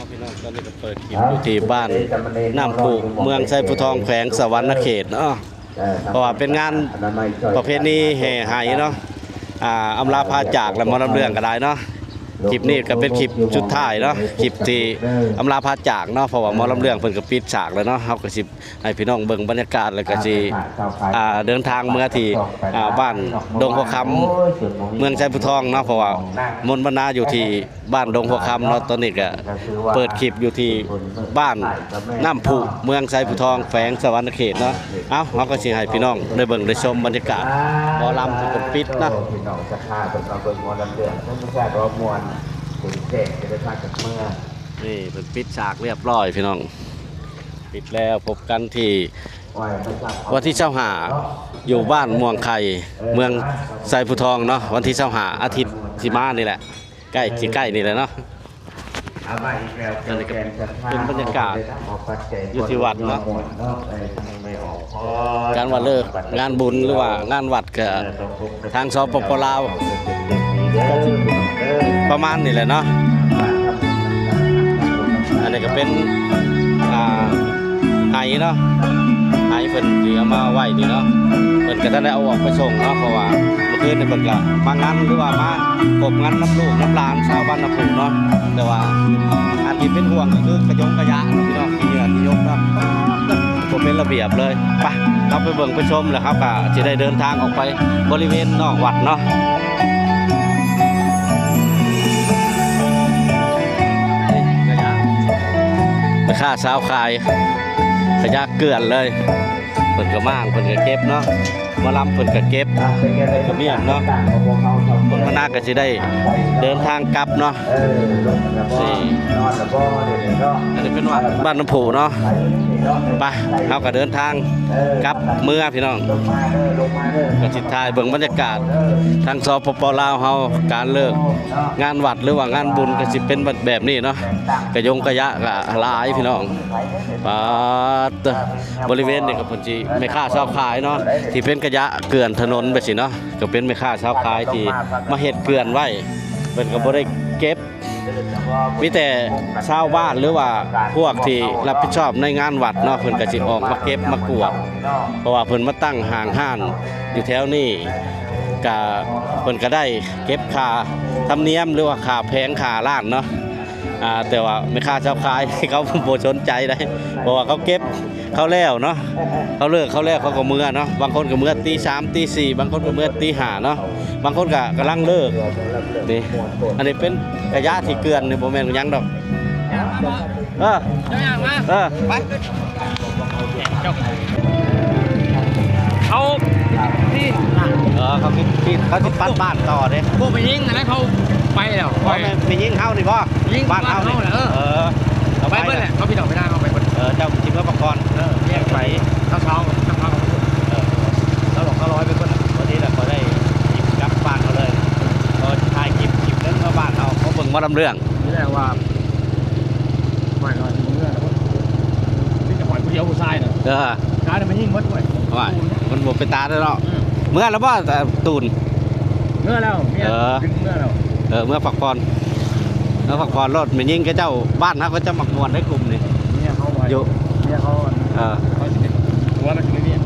ພີ່ນ້ອງ ຕອນນີ້ກໍເປີດຄລິບຢູ່ທີ່ບ້ານນ້ຳພຸ ເມືອງໄຊພູທອງ ແຂວງສະຫວັນນະເຂດເນາະ ເພາະວ່າເປັນງານປະເພນີແຫ່ໄຫເນາະ ອຳລາພາຈາກ ແລະ ໝໍລຳເລື່ອງກໍໄດ້ເນາະ. ຄລິບນີ້ກໍເປັນຄລິບສຸດທ້າຍເນາະ ຄລິບທີ່ອຳລາພາຈາກເນາະ ເພາະວ່າໝໍລຳເລື່ອງເພິ່ນກໍປິດສາກແລ້ວເນາະ. ເຮົາກໍຊິ ໃຫ້ພີ່ນ້ອງເບິ່ງບັນຍາກາດ ແລ້ວກໍຊິ ອ່າ ເດີນທາງເມືອທີ່ ອ່າ ບ້ານດົງຫົວຄຳ ເມືອງໄຊພູທອງເນາະ ເພາະວ່າມົນບັນນາຢູ່ທີ່ບ້ານດົງຫົວຄຳເນາະ. ຕອນນີ້ກໍເປີດຄລິບຢູ່ທີ່ບ້ານນ້ຳພຸ ເມືອງໄຊພູທອງ ແຂວງສະຫວັນນະເຂດເນາະ. ເອົ້າ ເຮົາກໍຊິໃຫ້ພີ່ນ້ອງໄດ້ເບິ່ງໄດ້ຊົມບັນຍາກາດໝໍລຳທີ່ເພິ່ນປິດເນາະ ພີ່ນ້ອງສັດທາເພິ່ນມາເບິ່ງໝໍລຳເລື່ອງ ເພິ່ນກໍແຊບ ເວົ້າມ່ວນ ເປັນແຂກກໍໄດ້ພາກັນເມືອ ນີ້ເພິ່ນປິດສາກລຽບຮ້ອຍພີ່ນ້ອງ ປິດແລ້ວ. ພົບກັນທີ່ວັນທີຊາວຫ້າ ຢູ່ບ້ານມ່ວງໄຂ່ ເມືອງໄຊພູທອງເນາະ ວັນທີຊາວຫ້າ ອາທິດຊິມານີ້ແຫຼະ ໃກ້ ຊິໃກ້ນີ້ແຫຼະເນາະ. ອັນນີ້ກໍເປັນບັນຍາກາດຢູ່ທີ່ວັດເນາະ ການວ່າເລີກງານບຸນ ຫຼືວ່າງານວັດ ກໍທາງ ສປປ ລາວ ປະມານນີ້ແຫຼະເນາະ. ອັນນີ້ກໍເປັນ ອ່າ ໄຫເນາະ ໄຫເພິ່ນທີ່ເອົາມາໄວ້ນີ້ເນາະ ເພິ່ນກໍທັນໄດ້ເອົາອອກໄປສົ່ງເນາະ ເພາະວ່າເມື່ອຄືນນີ້ເພິ່ນກໍມາງັນ ຫຼືວ່າມາກົບງັນນຳລູກນຳຫຼານຊາວບ້ານນ້ຳພຸເນາະ. ແຕ່ວ່າອັນທີ່ເປັນຫ່ວງກໍຄືຂະຍົງຂະຍະເນາະ ພີ່ນ້ອງ ຂີ້ເຫຍື້ອຂີ້ຍົກເນາະ ບໍ່ເປັນລະບຽບເລີຍ. ໄປ ເຮົາໄປເບິ່ງໄປຊົມ ແລ້ວເຮົາກໍຊິໄດ້ເດີນທາງອອກໄປບໍລິເວນນອກວັດເນາະ. ນີ້ຂະຍະ ແມ່ຄ້າຊາວຂາຍຂະຍະເກືອນເລີຍ ເພິ່ນກໍມ້າງ ເພິ່ນກໍເກັບເນາະ ໝໍລຳເພິ່ນກໍເກັບ ເພິ່ນກໍມ້ຽງເນາະ. ຄົນມານາກໍຊິໄດ້ເດີນທາງກັບເນາະ ນີ້ ອັນນີ້ເປັນວັດບ້ານນ້ຳພຸເນາະ. ໄປ ເຮົາກໍເດີນທາງກັບເມືອພີ່ນ້ອງ ກໍຊິຖ່າຍເບິ່ງບັນຍາກາດທາງ ສປປ ລາວ ເຮົາ ການເລີກງານວັດ ຫຼືວ່າງານບຸນກໍຊິເປັນແບບນີ້ເນາະ ຂະຍົງຂະຍະກໍຫຼາຍພີ່ນ້ອງ. ປາດ ບໍລິເວນນີ້ກໍເພິ່ນຊິ ແມ່ຄ້າຊາວຂາຍເນາະ ທີ່ເປັນຂະຍະເກືອນຖະໜົນແບບຊີ້ເນາະ ກໍເປັນແມ່ຄ້າຊາວຂາຍທີ່ມາເຮັດເກືອນໄວ້ ເພິ່ນກໍບໍ່ໄດ້ເກັບ ມີແຕ່ຊາວບ້ານ ຫຼືວ່າພວກທີ່ຮັບຜິດຊອບໃນງານວັດເນາະ ເພິ່ນກໍຊິອອກມາເກັບມາກວາດ ເພາະວ່າເພິ່ນມາຕັ້ງຫ້າງຮ້ານຢູ່ແຖວນີ້ ກະເພິ່ນກໍໄດ້ເກັບຄ່າທຳນຽມ ຫຼືວ່າຄ່າແຜງຄ່າຮ້ານເນາະ. ອ່າ ແຕ່ວ່າແມ່ຄ້າຊາວຂາຍເຂົາບໍ່ສົນໃຈໃດ ເພາະວ່າເຂົາເກັບ ເຂົາແລ້ວເນາະ ເຂົາເລີກເຂົາແລ້ວເຂົາກໍເມືອເນາະ. ບາງຄົນກໍເມືອຕີສາມຕີສີ່ ບາງຄົນກໍເມືອຕີຫ້າເນາະ ບາງຄົນກໍກຳລັງເລີກ. ນີ້ ອັນນີ້ເປັນຂະຍະທີ່ເກືອນນີ້ ບໍ່ແມ່ນຫຍັງດອກ. ເອີ ເຈົ້າຍ່າງມາ ເອີ ໄປ ເຂົາທີ່ ເອີ ເຂົາທີ່ ທີ່ ເຂົາຊິປັດບ້ານຕໍ່ເດ້. ພວກໄປຍິງອັນນັ້ນເຂົາໄປແລ້ວ. ບໍ່ແມ່ນໄປຍິງເຮົານີ້ບໍ່? ຍິງບ້ານເຮົານີ້ ເອີ ເອີ ເຂົາໄປ ໄປເບິດແຫຼະ ເຂົາພີ່ນ້ອງໄປນາເຂົາໄປເບິດ. ເອີ ເຈົ້າຊິເມືອປາກອນ ເອີ ແຍກໄປ ເຂົາເຊົາ ເຂົາເຊົາ ເອີ ເຂົາຫຼອກເຂົາລອຍໄປເບິດ. ພໍດີແລ້ວກໍໄດ້ ກັບບ້ານເຮົາເລີຍ ກໍຖ່າຍຄລິບ ຄລິບນັ້ນມາບ້ານເຮົາ ເຮົາເບິ່ງໝໍລຳເລື່ອງ. ນີ້ແຫຼະວ່າ ຂ້ອຍກໍຊິເມືອແລ້ວ ມີແຕ່ຂ້ອຍຜູ້ດຽວຜູ້ຊາຍນະ. ເອີ ຊາຍນະມັນຍິງໝົດເວີຍ. ໂອ້ຍ ມັນບໍ່ເປັນຕາເດ້ເນາະ. ອືມ ເມືອແລ້ວບໍ່ ຕູນ? ເມືອແລ້ວ ເອີ ເມືອແລ້ວ. ເອີ ເມືອພັກຜ່ອນ ເມືອພັກຜ່ອນໂລດ. ແມ່ຍິງເຂົາເຈົ້າ ບ້ານເຮົາເຂົາເຈົ້າມັກມ່ວນໃດກຸ່ມນີ້ ເມຍເຂົາວ່າ ຢູ່ ເມຍເຂົາ ເອີ ເຂົາຊິໄປ ຜົວມັນຊິໄປວຽກ.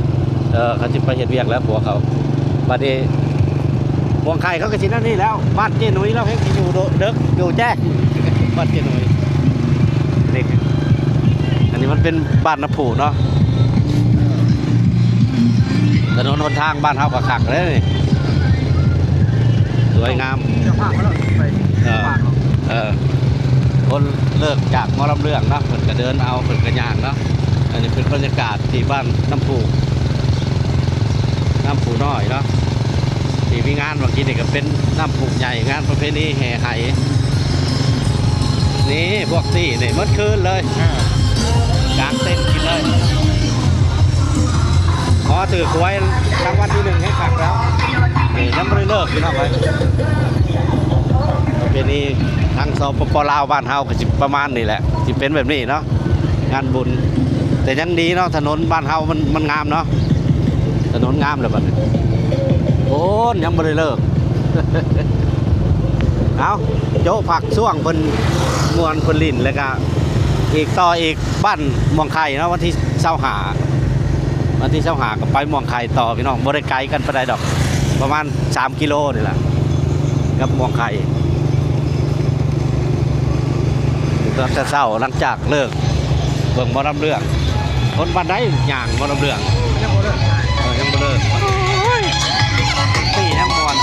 ເອີ ເຂົາຊິໄປເຮັດວຽກແລ້ວຜົວເຂົາ. ບັດນີ້ ໝວງໄຂ່ເຂົາກໍຊິແນວນີ້ແລ້ວ ບ້ານເຈ້ໜຸຍລາວແຮ່ງຊິຢູ່ເດິກຢູ່ແຈ້ງ ບ້ານເຈ້ໜຸຍ. ນີ້ ອັນນີ້ມັນເປັນບ້ານນ້ຳພຸເນາະ. ຖະໜົນຫົນທາງບ້ານເຮົາກໍຄັກເດ້ ສວຍງາມ. ເຈົ້າພາບເຂົາເນາະ ໄປ ເອີ ເອີ ຄົນເລີກຈາກໝໍລຳເລື່ອງເນາະ ເພິ່ນກໍເດີນເອົາ ເພິ່ນກໍຍ່າງເນາະ. ອັນນີ້ເປັນບັນຍາກາດທີ່ບ້ານນ້ຳພຸ ນ້ຳພຸນ້ອຍເນາະ ທີ່ມີງານວ່າງກີ້ນີ້ກໍເປັນນ້ຳພຸໃຫຍ່ ງານປະເພນີແຫ່ໄຫ. ນີ້ພວກຊີ້ນີ້ໝົດຄືນເລີຍ ເອີ ກາງເຕັນກິນເລີຍ. ອໍ ຖືກຫວຍລາງວັນທີໜຶ່ງໃຫ້ຄັກແລ້ວ. ນີ້ຍັງບໍ່ໄດ້ເລີກພີ່ນ້ອງເອີຍ. ປະເພນີທາງ ສປປ ລາວ ບ້ານເຮົາກໍຊິປະມານນີ້ແຫຼະ ຊິເປັນແບບນີ້ເນາະ ງານບຸນ. ແຕ່ຍັງດີເນາະ ຖະໜົນບ້ານເຮົາມັນ ມັນງາມເນາະ ຖະໜົນງາມແລ້ວບັດນີ້. ໂອ້ ຍັງບໍ່ໄດ້ເລີກ. ເອົາ ໂຈະພັກຊ່ວງເພິ່ນ ມ່ວນເພິ່ນຫຼິ້ນ ແລ້ວກະອີກຕໍ່ອີກບ້ານມ່ວງໄຂ່ເນາະ ວັນທີຊາວຫ້າ ວັນທີຊາວຫ້າກໍໄປມ່ວງໄຂ່ຕໍ່ພີ່ນ້ອງ ບໍ່ໄດ້ໄກກັນປານໃດດອກ ປະມານສາມກິໂລນີ້ແຫຼະ ກັບມ່ວງໄຂ່. ຕອນເຊົ້າໆ ຫຼັງຈາກເລີກເບິ່ງໝໍລຳເລື່ອງ ຄົນບ້ານໃດຍ່າງໝໍລຳເລື່ອງ ຍັງບໍ່ເລີກ ເອີ ຍັງບໍ່ເລີກ ໂອ້ຍ ຕີຍັງມ່ວນ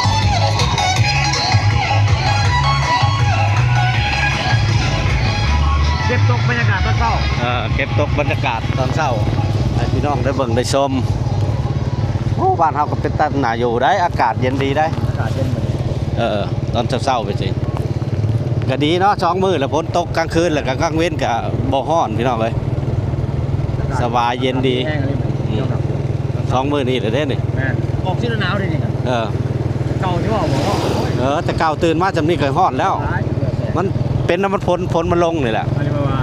ເກັບຕົກບັນຍາກາດຕອນເຊົ້າ ເອີ ເກັບຕົກບັນຍາກາດຕອນເຊົ້າ ໃຫ້ພີ່ນ້ອງໄດ້ເບິ່ງໄດ້ຊົມ. ໂອ້ ບ້ານເຮົາກໍເປັນຕາໜ້າຢູ່ໄດ໋ ອາກາດເຢັນດີໄດ໋ ອາກາດເຢັນ ເອີ ຕອນເຊົ້າໆ ໄປຊີ້ ກໍດີເນາະ ສອງມື້ແລ້ວ ຝົນຕົກກາງຄືນ ແລ້ວກໍກາງເວັນກໍບໍ່ຮ້ອນ ພີ່ນ້ອງເອີຍ ສະບາຍເຢັນດີ ອືມ ສອງມື້ນີ້ແຫຼະເດ້ນີ້ ແມ່ນ ອອກສິໜາວເດ້ນີ້ ເອີ ເກົ່າທີ່ວ່າບໍ່ຮ້ອນ ເອີ ແຕ່ເກົ່າຕື່ນມາຊ່ຳນີ້ກໍຮ້ອນແລ້ວ ມັນເປັນນຳມັນຝົນ ຝົນມັນລົງນີ້ແຫຼະ ອັນນີ້ວ່າ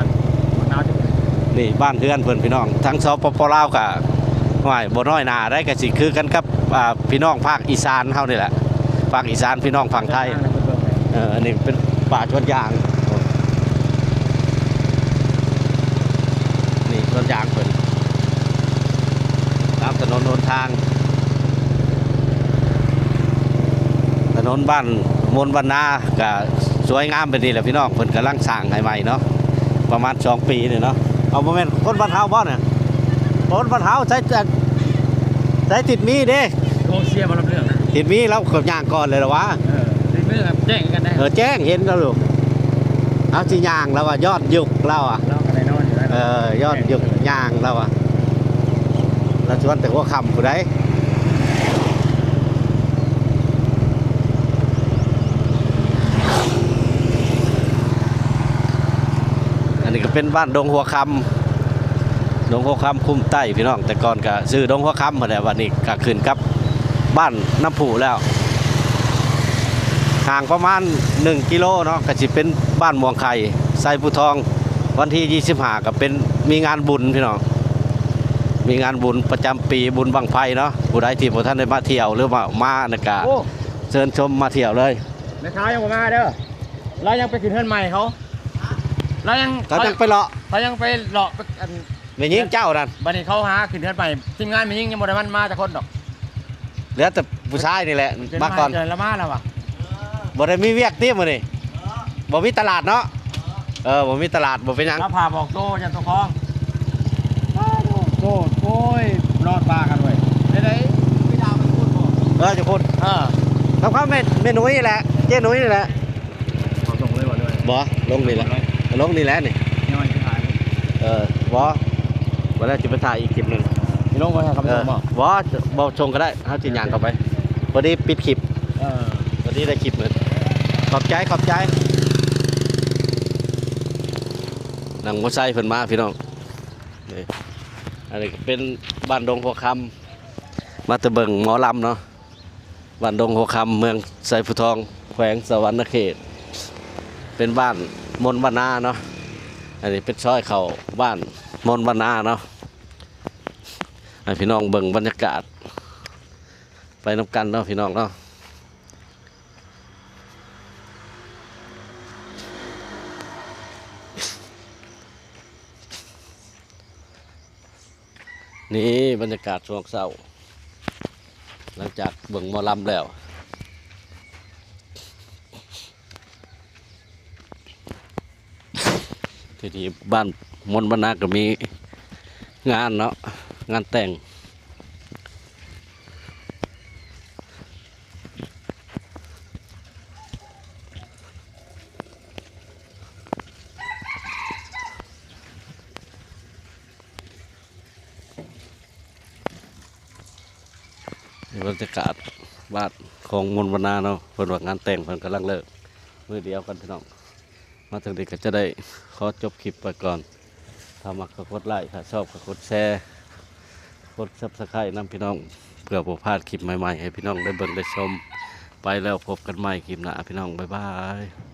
ນີ້ບ້ານເຮືອນເພິ່ນພີ່ນ້ອງ ທາງ ສປປ ລາວ ກະ ຫ້ວຍ ບໍ່ນ້ອຍໜ້າໃດ໋ ກະຊິຄືກັນກັບ ອ່າ ພີ່ນ້ອງພາກອີສານເຮົານີ້ແຫຼະ ພາກອີສານ ພີ່ນ້ອງຝັ່ງໄທ ເອີ ອັນນີ້ເປັນປ່າສວນຢາງ ນີ້ສວນຢາງເພິ່ນ ຕາມຖະໜົນຫົນທາງ ຖະໜົນບ້ານມົນວັນນາ ກະສວຍງາມແບບນີ້ແຫຼະພີ່ນ້ອງ ເພິ່ນກຳລັງສ້າງໃຫ້ໃໝ່ເນາະ ປະມານສອງປີນີ້ເນາະ. ເອົາ ບໍ່ແມ່ນຄົນບ້ານເຮົາບໍ່ນະ? ຄົນບ້ານເຮົາ ໃສ ໃສ ໃສ ຕິດມີເດ້ ກອງເຊຍບໍ່ລຳເລື່ອງນະ ຕິດມີລາວກໍຍ່າງກ່ອນເລີຍລະຫວາ ເອີ ຕິດມືແບບແຈ້ງກັນໄດ໋ ເອີ ແຈ້ງເຫັນລາວຢູ່ ເຮົາຊິຍ່າງລາວວ່າຍ້ອນຍຸກລາວອະ ລາວກໍໄດ້ນອນຢູ່ແລ້ວ ເອີ ຍ້ອນຍຸກຍ່າງລາວອະ ລາວຊວນແຕ່ຫົວຄ່ຳພຸ້ນໃດ. ອັນນີ້ກໍເປັນບ້ານດົງຫົວຄຳ ດົງຫົວຄຳຄຸ້ມໃຕ້ພີ່ນ້ອງ ແຕ່ກ່ອນກໍຊື່ດົງຫົວຄຳຫັ້ນແຫຼະ ບັດນີ້ກໍຂຶ້ນກັບບ້ານນ້ຳຜຸແລ້ວ ຫ່າງປະມານໜຶ່ງກິໂລເນາະ ກໍຊິເປັນບ້ານມ່ວງໄຂ່ ໄຊພູທອງ ວັນທີຊາວຫ້າກໍເປັນ ມີງານບຸນພີ່ນ້ອງ ມີງານບຸນປະຈຳປີ ບຸນບັ້ງໄຟເນາະ ຜູ້ໃດທີ່ບໍ່ທັນໄດ້ມາທ່ຽວ ຫຼືວ່າມານັ້ນກະ ໂອ້ ເຊີນຊົມມາທ່ຽວເລີຍ. ແມ່ຄ້າຍັງບໍ່ມາເດີ ລາວຍັງໄປຂຶ້ນເຮືອນໃໝ່ເຂົາ ລາວຍັງ ເຂົາຍັງໄປເລາະ ເຂົາຍັງໄປເລາະ ອັນ ແມ່ຍິງເຈົ້ານັ້ນ ບັດນີ້ເຂົາຫາຂຶ້ນເຮືອນໃໝ່ ທີມງານແມ່ຍິງຍັງບໍ່ໄດ້ມາ ມາຈັກຄົນດອກ ເຫຼືອແຕ່ຜູ້ຊາຍນີ້ແຫຼະ ມາກ່ອນ ລາວມາແລ້ວຫວາ ບໍ່ໄດ້ມີວຽກຕິມື້ນີ້ ບໍ່ມີຕະຫຼາດເນາະ ເອີ ບໍ່ມີຕະຫຼາດ ບໍ່ເປັນຫຍັງ ລາວພາບອກໂຕ ຢ້ານໂຕຄອງ ໂຕ ໂອ້ຍ ລອດປາກັນເວີຍ ໄດ້ ໄດ້ ໄປດາວໄປພຸ້ນບໍ່ ເອີ ຢູ່ພຸ້ນ ເອີ ກັບເຂົາແມ່ ແມ່ໜຸ້ຍແຫຼະ ເຈ້ໜຸ້ຍນີ້ແຫຼະ ເຂົາສົ່ງເລີຍບໍ່ ຫຼືວ່າ ບໍ່ ລົງນີ້ແຫຼະ ລົງນີ້ແຫຼະນີ້ ຍ້ອນຊິຖ່າຍ ເອີ ບໍ່ ບໍ່ໄດ້ ຊິໄປຖ່າຍອີກຄລິບໜຶ່ງ ຊິລົງບໍ່ ຖ້າເຂົາບໍ່ສົ່ງບໍ່ ເອີ ບໍ່ ບໍ່ສົ່ງກໍໄດ້ ເຮົາຊິຍ່າງເຂົ້າໄປ ພໍດີປິດຄລິບ ເອີ ພໍດີໄດ້ຄລິບເລີຍ ຂອບໃຈ ຂອບໃຈ ນັ່ງມໍໄຊເພິ່ນມາພີ່ນ້ອງ ນີ້ ອັນນີ້ກໍເປັນບ້ານດົງຫົວຄຳ ມາແຕ່ເບິ່ງໝໍລຳເນາະ ບ້ານດົງຫົວຄຳ ເມືອງໄຊພູທອງ ແຂວງສະຫວັນນະເຂດ ເປັນບ້ານມົນວັນນາເນາະ ອັນນີ້ເປັນຊອຍເຂົ້າບ້ານມົນວັນນາເນາະ ໃຫ້ພີ່ນ້ອງເບິ່ງບັນຍາກາດໄປນຳກັນເນາະ ພີ່ນ້ອງເນາະ. ນີ້ບັນຍາກາດຊ່ວງເຊົ້າ ຫຼັງຈາກເບິ່ງໝໍລຳແລ້ວ ທີ່ນີ້ບ້ານມົນວັນນາກໍມີງານເນາະ ງານແຕ່ງ. ບັນຍາກາດບ້ານຂອງມົນວັນນາເນາະ ເພິ່ນວ່າງານແຕ່ງເພິ່ນກຳລັງເລີກ ມື້ດຽວກັນພີ່ນ້ອງ. ມາເຖິງນີ້ກໍຈະໄດ້ຂໍຈົບຄລິບໄວ້ກ່ອນ. ຖ້າມັກກໍກົດໄລ ຖ້າຊອບກໍກົດແຊ ກົດຊັບສະໄຄນຳພີ່ນ້ອງ ເພື່ອບໍ່ພາດຄລິບໃໝ່ໆ ໃຫ້ພີ່ນ້ອງໄດ້ເບິ່ງໄດ້ຊົມ. ໄປແລ້ວ ພົບກັນໃໝ່ຄລິບໜ້າພີ່ນ້ອງ ບາຍບາຍ.